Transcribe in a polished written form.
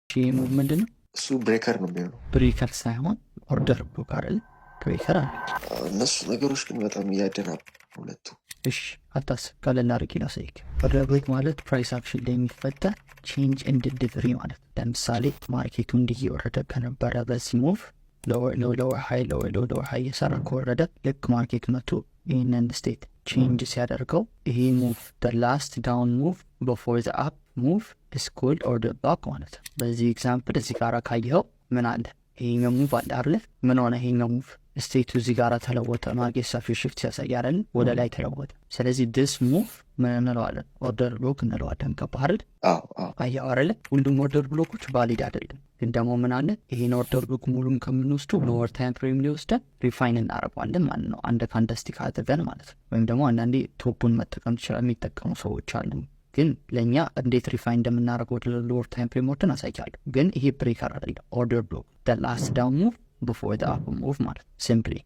ይሄ move ምንድን ነው? እሱ breaker ነው የሚሆነው። Breaker ሳይሆን order block አይደል? Breaker አለ። እነሱ ነገሮች ግን በጣም እያደናብ ሁለቱ። እሺ አታስብ፣ ቀለል አድርጌ ላሳይክ። Order block ማለት price action ላይ የሚፈጠር change in delivery ማለት ነው። ለምሳሌ market ኡ እንዲህ እየወረደ ከነበረ በዚህ move lower low, lower high, lower low, lower high እየሰራ ከወረደ ልክ market መቶ ይህንን state change ሲያደርገው ይሄ move, last down move before the up move, is called order block ማለት ነው። በዚህ example እዚህ ጋር ካየኸው ምን አለ? ይሄኛው move አለ አይደለ? ምን ሆነ? ይሄኛው move state ኡ እዚህ ጋር ተለወጠ። Market structure shift ሲያሳይ አይደል? ወደ ላይ ተለወጠ። ስለዚህ this move ምን እንለዋለን? Order block እንለዋለን። ገባህ አይደል? አዎ። አየኸው አይደለ? ሁሉም order block ኦች valid አይደለም። ግን ደግሞ ምን አለ? ይሄን order block ሙሉን ከምንወስዱ lower time frame ሊወስደን refine እናደርገዋለን ማለት ነው። አንድ candlestick አድርገን ማለት ነው። ወይም ደግሞ አንዳንዴ top ኡን መጠቀም ትችላል፣ የሚጠቀሙ ሰዎች አሉ። ግን ለእኛ እንዴት refine እንደምናደርገው ወደ lower time frame ወርደን አሳይቻለሁ። ግን ይሄ breaker አይደለም፣ order block, last down move before the up move ማለት simply።